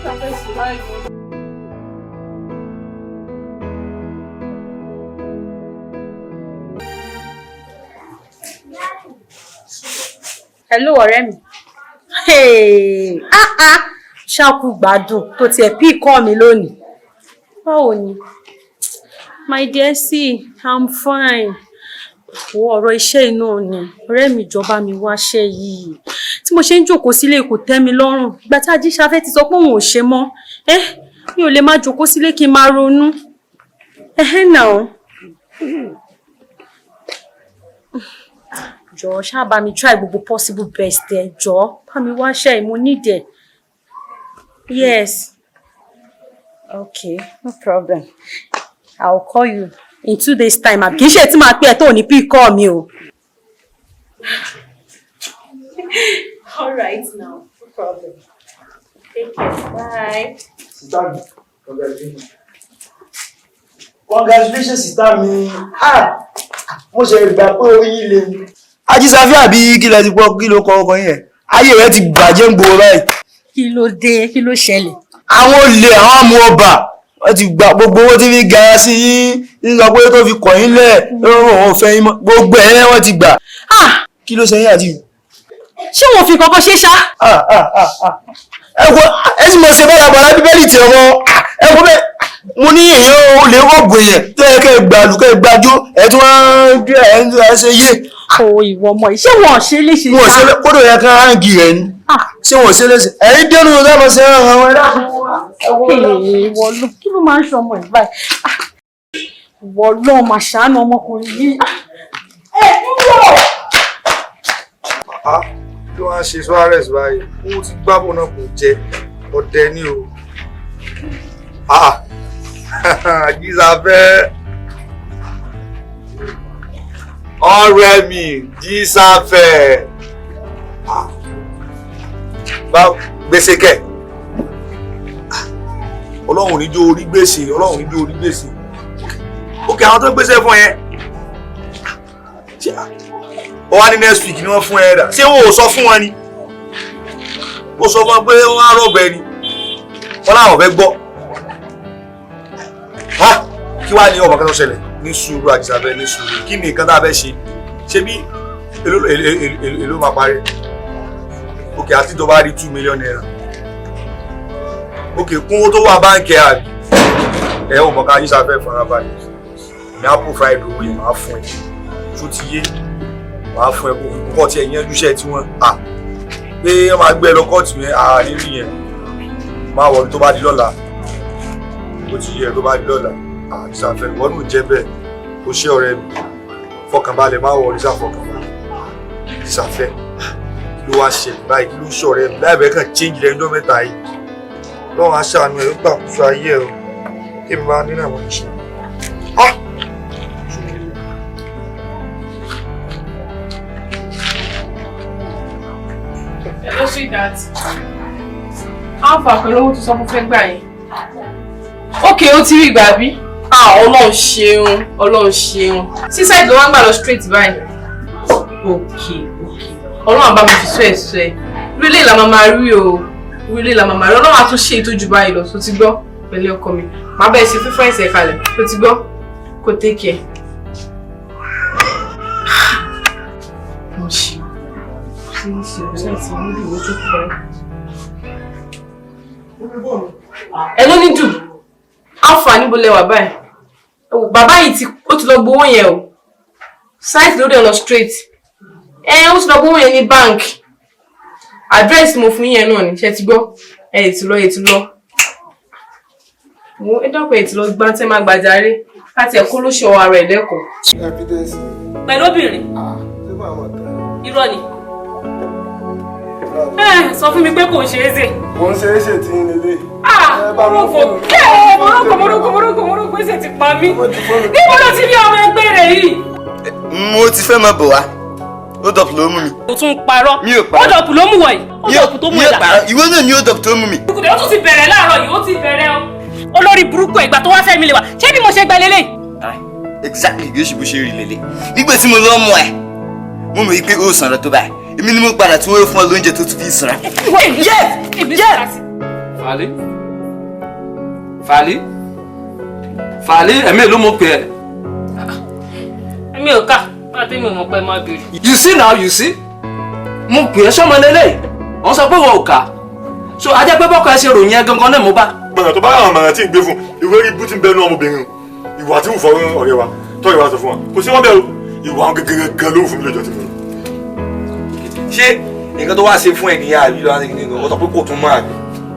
Kí a fẹ́ ṣe báyìí. Hello ọ̀rẹ́ mi. Hey, ah ah, ṣáàkú gbádùn tó tiẹ̀ pí kọ́ mi lónìí. Báwo ni? My dear, see, I'm fine. Wo ọ̀rọ̀ iṣẹ́ iná ni, ọ̀rẹ́ mi jọba mi wáṣẹ́ yìí. Tí mo ṣe ń jókòó sílé kò tẹ́ mi lọ́rùn. Ìgbà tí Ajíṣafẹ́ ti sọ pé òun ò ṣe mọ́. Mi ò lè máa jókòó sílé kí n máa ronú. Ẹhẹ́ náà. Jọ̀ọ́ ṣá bá mi try gbogbo possible best ẹ, jọ̀ọ́ bá mi wáṣẹ́ yìí, mo need ẹ. Yes. Okay, no problem. I'll call you in 2 days time. Àbí kì í ṣe tí màá pè ẹ́ tó ò ní pick call mi o. All right now, no problem. Take care. Bye. Sister mi, congratulations. Congratulations, sister mi. Ah! Mo ṣe gbà pé orí yín le. Ajísáfẹ́ àbí kí lẹ ti gbọ́, kí ló kọ ọkọ yẹn? Ayé rẹ ti bàjẹ́ ń gbòòrò báyìí. Kí ló dé? Kí ló ṣẹlẹ̀? Àwọn olè, àwọn amú ọba, wọ́n ti gba gbogbo owó tí fi gara sí yín, ń sọ pé tó fi kọ̀ yín lẹ̀, lórí òun fẹ́ yín mọ́, gbogbo ẹ̀ wọ́n ti gbà. Kí ló ṣe yín àti? Ṣé wọn fi kankan ṣe ṣá? Ẹ wo, ẹ sì mọ̀ ṣe bọ́lá bọ́lá bíbélì tí ọmọ, ẹ wo bẹ́ẹ̀, Mo ní èèyàn ó lè rọ̀bù èèyàn tó yẹ kẹ́ ẹ gbàlù kẹ́ ẹ gbàjó ẹ tún wá ń dúró ẹ ń ṣe yé. O ìwọ ọmọ yìí ṣé wọn ò ṣe léṣe Wọn ò ṣe lé kódò yẹ kán ráǹgì rẹ ni. Ṣé wọn ò ṣe léṣe? Ẹ̀yin dénú táwọn ṣe ń ràn wọn dákun. Ìwọ ló kí ló máa ń ṣe ọmọ yìí báyìí? Ìwọ ló máa ṣàánú ọmọkùnrin yìí. Ẹ dúró! Kí wọ́n á ṣe Suarez báyìí, ó ti gbábọ̀ náà kò jẹ ọdẹ ní o. Jísafẹ́ ọ̀rẹ́ mi, Jísafẹ́ bá gbèsè kẹ. Ọlọ́run ní jó orí gbèsè, Ọlọ́run ní jó orí gbèsè. Ókè, àwọn tó ń gbèsè fún yẹn ó wá ní next week ni wọ́n fún ẹ rà. Ṣé wọn ò sọ fún wọn ni? Ó sọ fún wọn pé wọ́n á rọ̀bẹ ni, wọ́n láwọn fẹ́ gbọ́. Kí wàá ní ọmọ kan tó ṣẹlẹ̀? Ní sùúrù Àjísafẹ́, ní sùúrù. Kí ni nǹkan tá a fẹ́ ṣe? Ṣé bí èló máa parí? Òkè àti tó bá rí 2 million naira. Òkè kún owó tó wà báńkì ẹ àbí ẹ ò mọ̀ ká. Àjísafẹ́, farabalẹ̀ ní apple fried owó yẹn máa fún ẹ tó ti yé, máa fún ẹ kó kọ́ tí ẹ yẹn júṣẹ́ tí wọ́n à pé wọ́n máa gbé ẹ lọ kóòtù yẹn àárín yẹn máa wọ̀ tó bá di lọ́la. Ó ti yẹ tó bá di lọ́la. Àjísafẹ́, ìwọ náà jẹ́ bẹ́ẹ̀. Ó ṣe ọ̀rẹ́ mi, fọkànbalẹ̀, máa wọ̀ ọ̀rẹ́sà, fọkànbalẹ̀. Àjísafẹ́, kí ló wá ṣẹlẹ̀ báyìí? Kí ló ṣe ọ̀rẹ́ mi láìpẹ́ kàn change lẹ́nu ọjọ́ mẹ́ta yìí? Lọ́wọ́n aṣáánú ẹ̀, ó gbàkóso ayé ẹ̀ o. Kí mi máa nínú àwọn ìṣe. Hello, sweetheart. How far pẹ̀lú owó tó sọ fún fẹ́ gbà yẹn? Okay, ó ti rí ìgbà bí? Ah, Ọlọ́run ṣeun, Ọlọ́run ṣeun. Sísá ìlú wa ń gbà lọ straight báyìí. Okay. Ọlọ́run àbá mi fi sọ ẹ̀ sọ ẹ̀. Rílé la máa máa rí o. Rílé la máa máa rí. Ọlọ́run á tún ṣe ìtọ́jú báyìí lọ, tó ti gbọ́ pẹ̀lú ọkọ mi. Màá bẹ̀rẹ̀ sí fífọ́ ẹ̀sẹ̀ kalẹ̀, tó ti gbọ́. Kò take care. Mo ṣe. Ṣé ṣe ṣe ti ní ìwé tó kú báyìí? Ẹ ló ní dùn àǹfààní bó lẹwà báyìí. Ẹ wò, bàbá yìí ti ó ti lọ gbowó yẹn o. Site ló dé lọ straight. Ẹ ó ti lọ gbowó yẹn ní bank. Address mo fún yẹn náà ni, ṣe ti gbọ́? Ẹ ti lọ, ẹ ti lọ. Wo, ẹ dákun, ẹ ti lọ gbá tẹ́ máa gbàjáre láti ẹ̀kọ́ ló ṣe ọwọ́ ara ẹ̀ lẹ́kọ̀ọ́. Evidence. Pẹ̀lú obìnrin. Ṣé máa mọ̀ tán? Irọ́ ni. Ẹ sọ fún mi pé kò ṣe é ṣe. Mo ń ṣe é ṣe tí ń lélẹ̀. Ah! Morocco, ẹ Morocco, Morocco, Morocco, Morocco, ẹsẹ̀ ti pa mí. Níbo ló ti rí ọmọ ẹgbẹ́ rẹ̀ yìí? Mo ti fẹ́ máa bọ̀ wá, hold up ló mú mi. O tún ń parọ́. Mi ò parọ́. Hold up ló mú wọ̀ yìí. Hold up tó mú Mi ò ẹ̀dá. parọ́, ìwọ náà ni hold up tó mú mi. Ó tún ti bẹ̀rẹ̀ láàárọ̀ yìí, ó ti bẹ̀rẹ̀ o. Olórí burúkú ìgbà tó wá fẹ́ mi lè wà. Ṣé bí mo ṣe gba lélẹ̀? Exactly bí ó ṣe bó ṣe rí lélẹ̀ nígbà tí mo lọ mú ẹ, mo mọ̀ pé ó sanra tó báyìí, èmi ni mo padà tí wọ́n fún ọ lóúnjẹ tó tún fi sanra. Yes! Fàlí, Fàlí, Fàlí, ẹ̀mí ló mọ̀ pé ẹ. Èmi ò kà, bá tẹ́mi ò mọ̀ pé má bèrè. You see now, you see, mo pè é sọ́mọ lélẹ̀, wọ́n sọ pé wọ́n ò kà, so ajẹ́ pé bọ́kọ ẹ ṣe ròyìn ẹ gangan náà mo bá. Gbọ̀nà tó bá àwọn àmàrà tí ń gbé fún ìwé rí bú tí ń bẹnu ọmọbìnrin, ìwà tí ń fọ ọ̀rẹ́ wa tọ́rẹ́ wa sọ fún wa kò sí wọn bẹ́ẹ̀ o, ìwà àwọn gẹ́gẹ́ ló ń fún mi lójó ti fún mi. Ṣé nǹkan tó wá ṣe fún ẹ nìyá àbí lọ́wọ́ ṣe nǹkan? Ó sọ pé kò tún máa gbé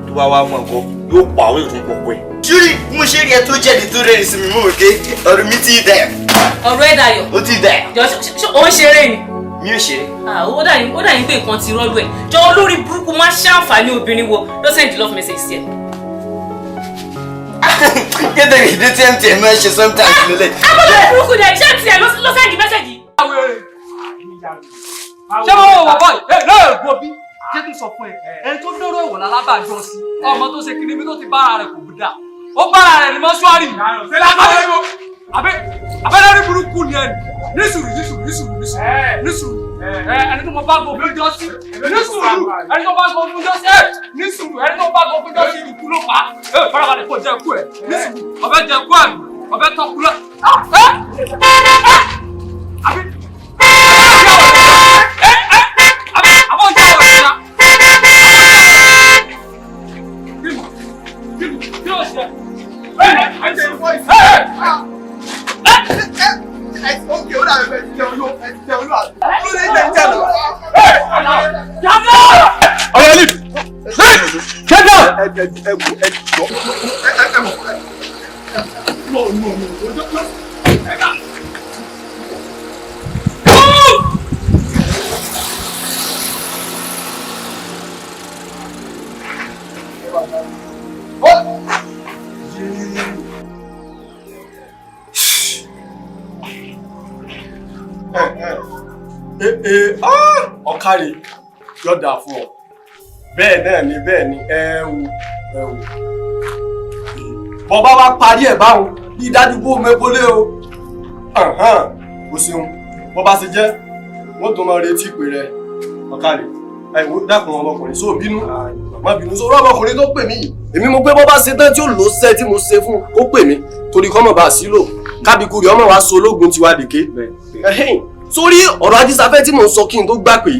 tó bá wá mọ̀ nǹkan yóò pa àwọn ètò pọ̀ pẹ́. Ṣúrí mo ṣe rí ẹ tó jẹ́rìí tó rẹ́rìí sí mi, mo rò pé ọ̀rọ̀ mi ti dẹ̀. Ọ̀rọ̀ ẹ̀ dayọ̀. Ó ti dẹ̀. Jọ, ṣé ó ń ṣeré ni? Mi ò ṣeré. Ah, ó dà yín pé nǹkan ti rọ́lú ẹ̀. Jọ, olórí burúkú má ṣàǹfààní obìnrin wo ló send love message sí ẹ? Gẹ́gẹ́ ìdí tí MTN máa ń ṣe sometimes lélẹ̀. Abọ́lé burúkú dẹ̀, ṣé tiẹ̀ ló send message yìí? Ṣé wọ́n wọ̀ wọ̀ báyìí ẹ náà gbọ́ bí jẹ́ kí n sọ fún ẹ, ẹni tó dọ́rọ̀ ìwọ̀ lálábàjọ sí ọmọ tó ṣe kiri bí tó ti bára rẹ̀ kò dà, ó bára rẹ̀ ní mọ́ṣúárì. Abẹ́rẹ́ burúkú ni ẹni. Nísùrù, nísùrù, nísùrù, nísùrù, nísùrù. Ẹni tó mọ bá gbọ́ fún jọ sí, nísùrù, ẹni tó bá gbọ́ fún jọ sí, nísùrù, ẹni tó bá gbọ́ fún jọ sí, ikú ló pa ẹ. Farabalẹ̀ kó jẹ ikú ẹ, nísùrù, ọbẹ̀ jẹ ikú àmì ọbẹ̀ tọ́kú lọ. Àbí àbọ̀ ìjà ọ̀rọ̀ ìjà kí ló ṣe? Ọ̀yọ́ lè. Get down. Ọ̀kàrẹ̀ yóò dáa fún ọ. Bẹ́ẹ̀ náà ni bẹ́ẹ̀ ni ẹ wò ẹ wò. Bọ́bá wa parí ẹ̀ báwọn bí dájú bó mẹ́bólé o. O ṣeun bọ́ bá ṣe jẹ́ wọ́n tó máa retí ìpè rẹ ọ̀kàrẹ̀. Àìwò dákun ọmọkùnrin sóò bínú má bínú sóò ọmọkùnrin tó pè mí yìí. Èmi mo pé bọ́ bá ṣe tán tí ó lò sẹ́ tí mo ṣe fún kó pè mí torí kọ́mọ̀ bá a sí lò kábíkú rẹ̀ ọmọ wa so ológun tiwa dèké. Sórí ọ̀rọ̀ Ajísáfẹ́ tí mò ń sọ kí n tó gbà pé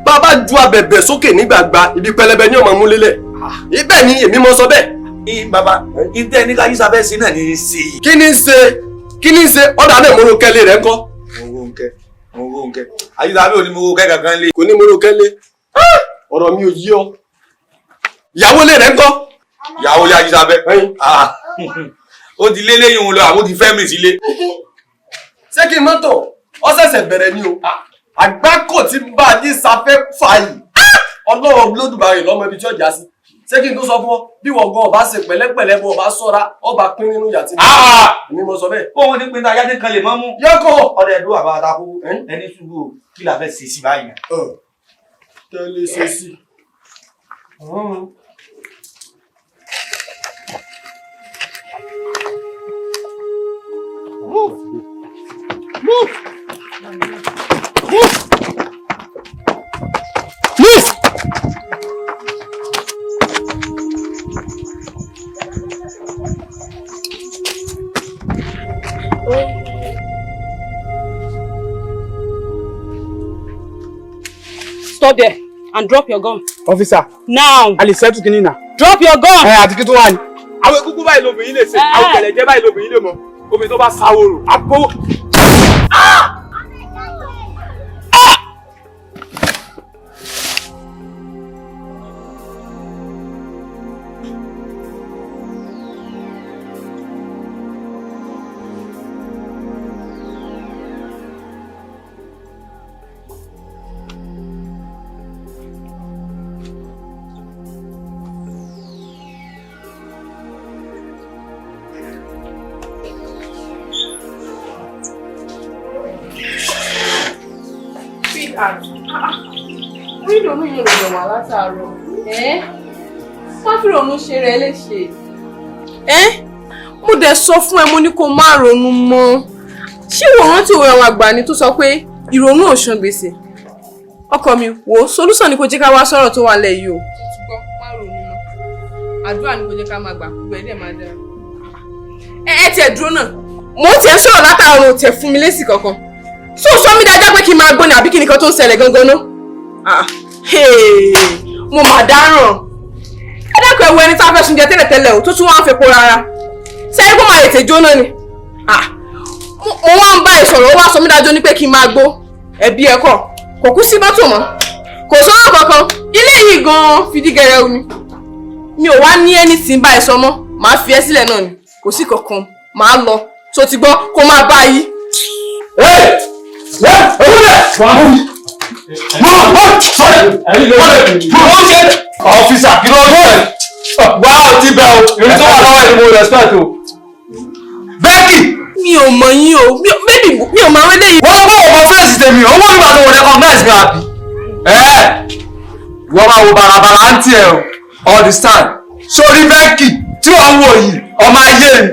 bá a bá ju abẹ̀bẹ̀ sókè nígbàgbà ibi pẹlẹbẹ ní ọmọ múlélẹ̀ ibẹ̀ ni èmi mọ sọ bẹ́ẹ̀. Bàbá ìtẹ́ ní kájísáfẹ́ sí náà ní í ṣe. Kí ni í ṣe kí ni í ṣe ọ̀dà náà mọ́rọ́kẹ́lé rẹ̀ ńkọ́. Mọ́rọ́kẹ́ Ajísáfẹ́ ò ní mọ́rọ́kẹ́ kankan lé. Kò ní mọ́rọ́kẹ́ lé ọ̀rọ̀ mi ò yí ọ. Ìyàwó lé rẹ̀ ńkọ́. Ìyàwó lé Ajísáfẹ́ ó ti lé lẹ́yìn òun lọ àwọn ti fẹ́ mi sílé. Ṣé kí n mọ́tò ó ṣẹ̀ṣẹ̀ bẹ̀rẹ̀ ni o àgbákò tí ń bá Ajísáfẹ́ fà yìí Ọlọ́run Olódùmarè lọ́mọ ibi tí ọjà sí. Ṣé kí n tó sọ fún ọ bí wọ́n gan ọba ṣe pẹ̀lẹ́pẹ̀lẹ́ bó ọba ṣọ́ra ọba pín nínú ìyà tí mi mo sọ bẹ́ẹ̀. Bóun ní pinnu ayáde kan lè mọ́ mú. Yọkọ̀ ọ̀rẹ́ ẹ̀dùn àbá àtàkù ẹni ṣubú kí la fẹ́ ṣe sí báyìí. Tẹ́lẹ̀ ṣe sí. Move! Move! Move! Move! Stop there and drop your gun. Officer. Now. A lè settle kìíní náà. Drop your gun. Ẹ àti kí tó wà ní. Àwọn egungun báyìí lobìnrin lè ṣe, àwọn kẹ̀lẹ̀jẹ́ báyìí lobìnrin lè mọ. Obìnrin tó bá sáwòrò, àpò. Orí ìdùnnú yìí ló wà látàárọ̀. Má fi ronú ṣe rẹ léṣe. Mo dẹ̀ sọ fún ẹ mo ní kó má ronú mọ́. Ṣé ìwọ rántí òwe àwọn àgbà ni tó sọ pé ìrònú ò san gbèsè? Ọkọ mi wò ó solúsàn ni kò jẹ́ ká wá sọ̀rọ̀ tó wà lẹ̀ yìí o. Ṣùgbọ́n má ronú mọ́. Àdúrà ni kò jẹ́ ká máa gbà gbogbo ẹ̀ dẹ̀ máa dára. Ẹ tiẹ̀ dúró náà. Mo tiẹ̀ ń sọ̀rọ̀ látàárọ̀ ò tiẹ̀ fún mi lésì kankan. So sọ mí dáadáa pé kí n máa gbóni àbí kí nìkan tó ń ṣẹlẹ̀ gangan ná. Mo mà dáràn. Ẹ dákun ẹ wo ẹni tá a fẹ́ sun jẹ tẹ́lẹ̀tẹ́lẹ̀ o tó tún wá ń fepo rárá. Sẹ́yìn kó máa tètè jóná ni. Mo wá ń bá ẹ sọ̀rọ̀ ó wá sọ mí dájọ́ ní pé kí n máa gbó. Ẹ̀bí ẹ kọ̀ kò kú sí mọ́tò mọ́. Kò sọ́rọ̀ kankan. Ilé yìí gan-an fìdí gẹrẹ ni. Mi ò wá ní ẹni tí ń bá ẹ sọ mọ́. Màá fi ẹ́ sílẹ̀ náà ni. Kò sí kankan. Màá lọ. Tó ti gbọ́ kó máa bá yí. Officer, kí ló dé? Wá ò ti bẹ̀ o, ìrìn tó wà lọ́wọ́ ẹ̀ ni mo respect o. Bẹ́ẹ̀kì! Mi ò mọ̀ yín o, maybe mi ò mọ̀ àwọn eléyìí. Wọ́n kọ́ ọmọ fẹ́ẹ̀sì tèmi, owó nígbà tó wọ́n recognize mi àbí. Ẹ́ẹ̀, wọ́n máa wo bàràbàrà ń tiẹ̀ o, understand. Sórí Bẹ́ẹ̀kì tí wọ́n ń wò yìí, ọmọ ayé mi,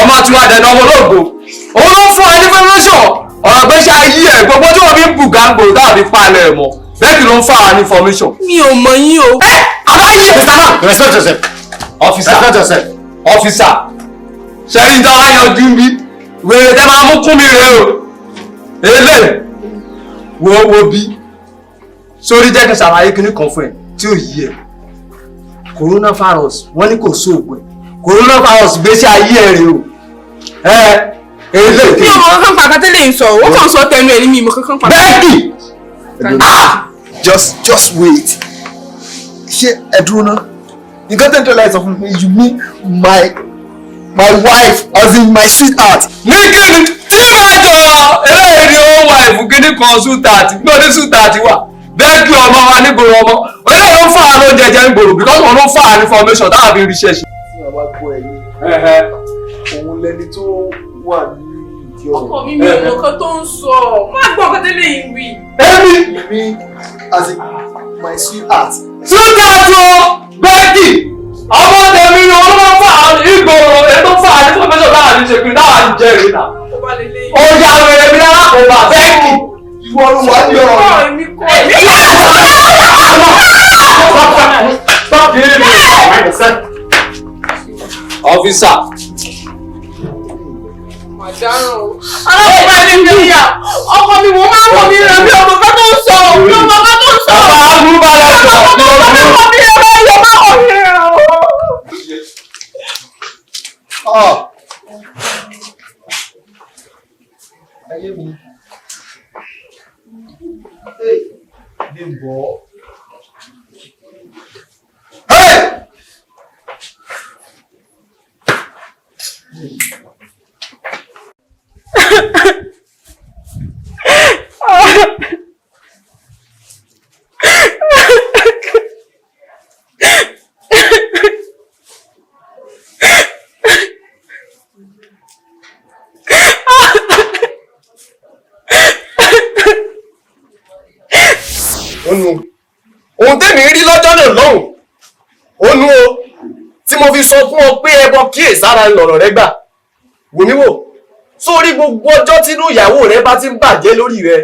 ọmọ tiwa dẹ̀nà ọmọ ológo. Òun ló ń fún ẹ ní information ọ̀rọ̀ gbèsè ayé ẹ̀ gbogbo tí wọ́n fi ń bù gángò dáàbí palẹ̀ ẹ̀ mọ́ bẹ́ẹ̀ kì ló ń fà wá ní information. Mi ò mọ̀ yín o. Ẹ àbáyé. Mr. Man, respect yourself. Officer, respect yourself. Officer, ṣẹ́yìn tó wá yanjú ń bí wèrè tẹ́ máa mú kún mi rèé o. Ele wo wo bí sórí jẹ́ kí n ṣàlàyé kinní kan fún ẹ tí ò yí ẹ. Coronavirus wọ́n ní kò sóògùn ẹ̀. Coronavirus gbèsè ayé ẹ̀ rèé o. Ẹ Mi ò mọ̀ kankan pa àkàtẹ́lẹ̀ ń sọ, ó kàn sọ tẹnu ẹ̀ ní mi mọ̀ kankan pa. Bẹ́ẹ̀kì! Just wait. Ṣé ẹ dúró ná? Nǹkan tẹ́ ń tẹ́lẹ̀ sọ fún mi, you mean my wife, as in my sweetheart. Ní kíni tí màá jọ eléyìí ni ó wà ìfúnkíní kan sweetheart bí ó ní sweetheart wà bẹ́ẹ̀ kí ọmọ wa nígboro ọmọ eléyìí ló ń fà á lóúnjẹ jẹ nígboro because wọn ló ń fà á ní formation táwọn fi ń ríṣẹ́ ṣe. Tí màá bá gbọ́ ẹ yé, òun lẹni tó wà ní ìdí ọ̀rọ̀. Ọkọ mi mi ò mọ nǹkan tó ń sọ. Má gbọ́ nǹkan tẹ́lẹ̀ yìí wí. Èmi. You mean as in my sweetheart. Sweetheart o bẹ́ẹ̀kì ọmọ tèmi ni wọn ló ń fà á ìgboro èyí tó fà á ní formation táwọn fi ṣe kiri táwọn fi jẹ ìrìnà. Ó yà wẹ̀rẹ̀ mi lára kò bá bẹ́ẹ̀kì. Ìwọ ló wà ní ọ̀rọ̀. Officer. Ọlọ́pàá bá mi fi yà. Ọkọ mi wò máa ń wọ̀ mí rẹ̀ mi ò mọ̀ nǹkan tó ń sọ. Mi ò mọ̀ nǹkan tó ń sọ. Bàbá àbúrò bá lọ sọ. Ọkọ mi wọ̀ mí rẹ̀ mi ò máa wọ̀ mí rẹ̀ o. Ayé mi. Hey, Bímbọ́. Hey! Onu ohun tẹ́mi rí lọ́jọ́ náà lọ́hùn onu o tí mo fi sọ fún ọ pé ẹbọ kíyèsára lọ̀rọ̀ rẹ gbà wò mí wò sórí gbogbo ọjọ́ tínú ìyàwó rẹ bá ti ń bàjẹ́ lórí rẹ,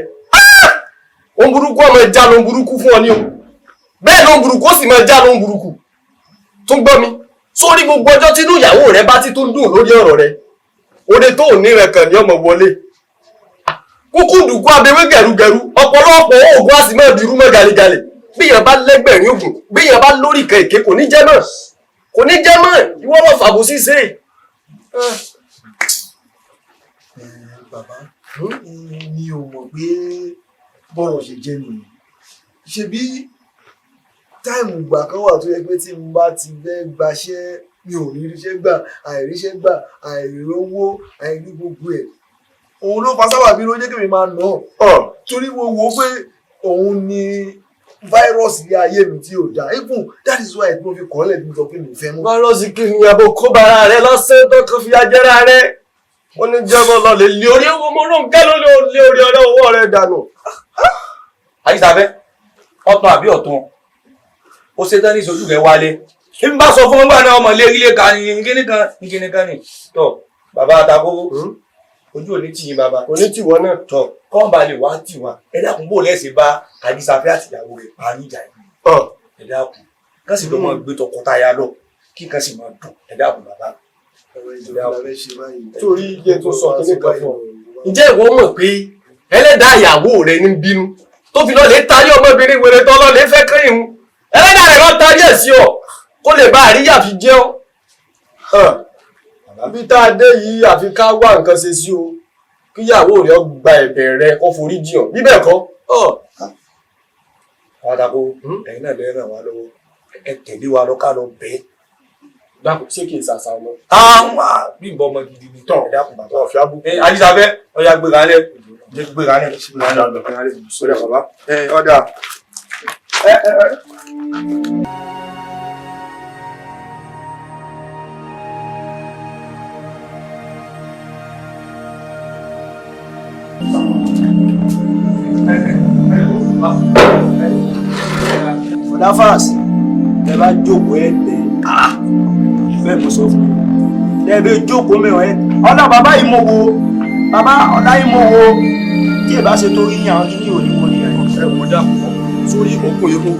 ohun burúkú ọmọ ẹja ló ń burúkú fún ọ ní o, bẹ́ẹ̀ ló ń burúkú ó sì máa já ló ń burúkú tún gbọ́ mi. Sórí gbogbo ọjọ́ tínú ìyàwó rẹ bá ti tún dùn lórí ọ̀rọ̀ rẹ, òde tó ò ní rẹ kàn ní ọmọ wọlé kúkú dùkú abewé gẹ̀rúgẹ̀rú, ọ̀pọ̀lọpọ̀ oògùn á sì máa dirú mọ́ galegale. Bíyàn bá lẹ́gbẹ̀rin oògùn, bíyàn bá lórí ìkan èké, kò ní jẹ́ mọ́, kò ní jẹ́ mọ́. Ìwọ lọ fàbùsí ṣe. Bàbá, mi ò mọ̀ pé bọ́rọ̀ ṣe jẹ́ nìyẹn. Ṣebí táìmù ìgbà kan wà tó yẹ pé tí n bá ti fẹ́ gbaṣẹ́ mi ò ní ríṣẹ́ gbà, àìríṣẹ́ gbà, àìrówó, àìrí gbogbo ẹ̀. Òun ló fa sábàbí ló jẹ́ kí mi máa nà án. Torí mo wò ó pé òun ni fáírọ́ọ̀sì ilé ayé mi tí ò dáa. Even that is why mo fi kọ́lẹ̀ bí mo sọ pé mi ò fẹ́ mọ́. Fáírọ́ọ̀sì kí ni àbò kó bara rẹ lọ́sẹ̀ tó kàn fi ajẹ́ra rẹ? Ó ní jẹ́bọ̀ lọ lè lé orí owó mọ́ lóun kẹ́ ló lé orí ọ̀rẹ́ owó rẹ dànù. Àyíṣàfẹ́ ọ̀tún àbí ọ̀tún ó ṣe tán ní ìṣojú rẹ̀ wálé. Bí n bá sọ fún ọgbà náà ọmọ ilé ilé kan ní kíní kan ní kíní kan ní. Tọ́ bàbá àtàkó ojú òní tì yín bàbá. Òní tì wọ́n náà. Tọ́ kọ́ńbà lè wá tì wá. Ẹ dákun bó lẹ́sẹ̀ bá Àyíṣàfẹ́ àtìyàwó rẹ̀ parí ìjà yìí. Ẹ dákun kán sì lọ máa gbé tọkọtaya lọ kí nǹkan sì máa dùn. Ẹ dákun bàbá. Torí iye tó sọ kíní kan fún ọ. Ǹjẹ́ ìwọ mọ̀ pé ẹlẹ́dàá ìyàwó rẹ ní bínú tó fi lọ́ọ́ lè tarí ọmọbìnrin wèrè tó lọ́ọ́ lè fẹ́ kẹ́yìn hun? Ẹlẹ́dàá rẹ̀ lọ́ọ́ tarí ẹ̀ sí ọ kó lè bá àríyá fi jẹ́ ọ. Ibi tá a dé yìí àfi ká wá nǹkan ṣe sí o, kíyàwó rẹ gba ẹ̀bẹ̀ rẹ kó forí jì ọ́, bí bẹ́ẹ̀ kọ́. Àtàkó ẹ̀yin náà lè ràn wá lọ́wọ́, ẹ tẹ̀lé wa lọ ká lọ bẹ́ẹ̀. Dákun, ṣé kì í ṣàṣà ọmọ? Àwọn Bímbọ́ ọmọ gidi ni. Tọ́ dákun bàbá. Ọ̀fẹ́ abúkù. Àyíṣàfẹ́ ọ̀yà gbéra lẹ̀ gbéra lẹ̀ gbéra lẹ̀ gbéra lẹ̀ sórí bàbá. Ọ̀dà. Ọ̀dà Faras, ẹ bá jókòó ẹ tẹ̀ bẹ́ẹ̀ mo sọ fún un ẹ bẹ jókòó mẹ́wọ̀n ẹ ọ̀dà bàbá yìí mo wo bàbá ọ̀dà yìí mo wo tí ẹ bá ṣe torí yín àwọn kìíní òní wọlé ẹ. Ẹ wò dákun sórí okùn yìí kó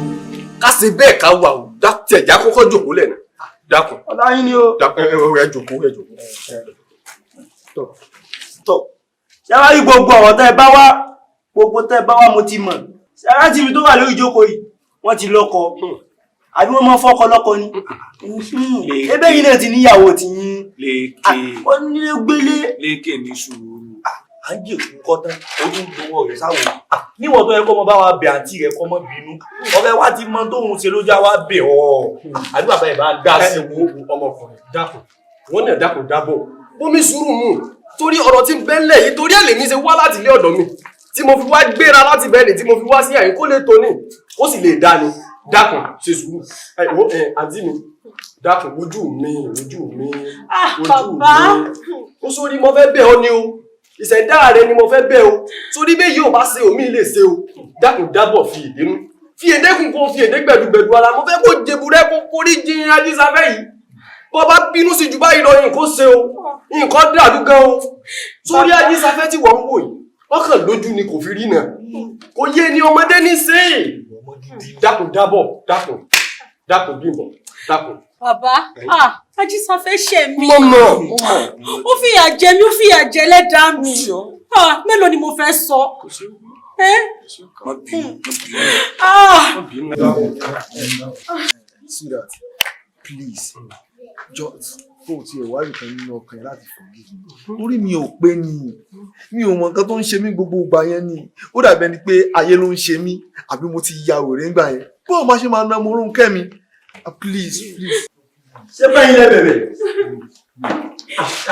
ká ṣe bẹ́ẹ̀ ká wà ó dá tiẹ̀ já kọ́kọ́ jòkó lẹ̀ náà dákun. Ọ̀dà yín ni o. Dákun ẹ ẹ jòkó ẹ jòkó. Tọ ṣé wàá rí gbogbo ọ̀rọ̀ tẹ́ ẹ bá wá, gbogbo tẹ́ ẹ bá wá mo ti mọ̀. Ṣé aláàtì mi tó wà lórí ìjókòó yìí wọ́n ti lọ́kọ àbí wọ́n máa fọ́kọ lọ́kọ ni? Ebe yìí náà ti níyàwó ti yín. Lékè. Ó nílé gbélé. Lékè ní sùúrù. À ń jèkú kọ́ tán, ó tún gbowó rẹ̀ sáwò. Níwọ̀n tó yẹ kó mọ bá wa bẹ̀ àǹtí rẹ̀ kọ́ mọ́ bínú. Ọ̀rẹ́ wa ti mọ tóun ṣe lójú àwa bẹ̀ ọ́. Àbí bàbá ẹ̀ bá ń dá sí. Ẹ wo ọmọkùnrin, dákun, wọn náà dákun dábọ̀, bómi sùúrù mú torí ọ̀rọ̀ tí ń bẹ ńlẹ̀ yìí, torí ẹ̀ lèmi ṣe wá láti ilé ọ̀dọ̀ mi tí mo fi wá gbéra láti bẹ́ẹ̀ tí mo fi wá sí àyín kó lè tó ní ó sì lè dá ni. Dákun, ṣe sùúrù. Ẹ wo ẹ àǹtí mi, dákun, ojú mi, ojú mi, ojú Bàbá. mi ó sórí, mo fẹ́ bẹ̀ ọ́ ni o, ìṣẹ̀dá rẹ ni mo fẹ́ bẹ̀ o, sórí bẹ́ẹ̀ yóò bá ṣe omi lè ṣe o. Dákun dábọ̀, fi ìbínú fi èdèkùn kó fi èdè gbẹ̀dùgbẹ̀dù ara, mo fẹ́ kó jebúrẹ́ kó kórí jin ajísáfẹ́ yìí. Bọ́ bá bínú sí jù báyìí lọ, nǹkan ṣe o, nǹkan dàrú gan o. Sórí ajísáfẹ́ tí wọ́n ń wò yìí, ọkàn lójú ni kò fi rí náà, kò yé ni, ọmọdé ní ṣe é. Dákun dábọ̀, dákun, dákun Bímbọ́, dákun. Bàbá, ah, Ajísáfẹ́ ṣẹ̀ mí. Mo mọ̀, mo mọ̀. Ó fìyà jẹ mí, ó fìyà jẹ ẹlẹ́dàá mi. Ah, mélòó ni mo fẹ́ sọ? Eh? Ah. Sweetheart, please, just kó o tiẹ̀ wá nìkan nínú ọkàn yẹn láti forgive me. Orí mi ò pé ni, mi ò mọ nǹkan tó ń ṣe mí gbogbo ìgbà yẹn ni. Ó dàbí ẹni pé ayé ló ń ṣe mí àbí mo ti ya wèrè ńgbà yẹn. Báwo máa ṣe máa ná Morónkẹ́ mi? Ah, please, please. Ṣé bẹ́yìn lẹ bẹ̀bẹ̀?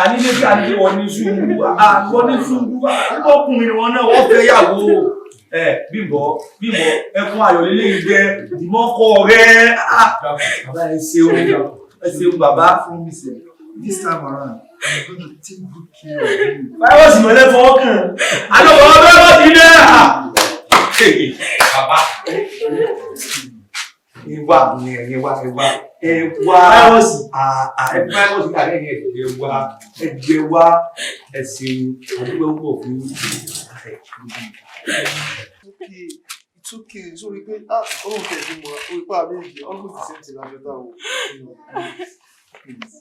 Àní lè fi àní wọ́n ní sùúrù, wọ́n ní sùúrù, ọkùnrin wọn náà wọ́n fẹ́ yàwó. Ẹ Bímbọ́, Bímbọ́, ẹkún ayọ̀ lélẹ́yìn jẹ́ ìmọ̀kọ rẹ̀. Bàbá, ẹ ṣeun, ẹ ṣeun bàbá. This time around, I'm going to take good care of you. Fáyọ̀sì mọ̀lẹ́ fọwọ́ kàn. Àlọ́ bàbá bẹ́ẹ̀ bá ti dẹ́. Bàbá. Ìwà ìwà ìwà ẹwà fáyọ̀sì fáyọ̀sì kàlẹ́ yẹn ẹwà ẹjẹ wá, ẹ ṣeun, àdúgbò púpọ̀ fún yín. Okay, it's okay. Sorry pé ah, Ọlọ́run tẹ̀ sí mọ́, orí pa àmì ìjì, almost the same thing lájọ táwọn. Please.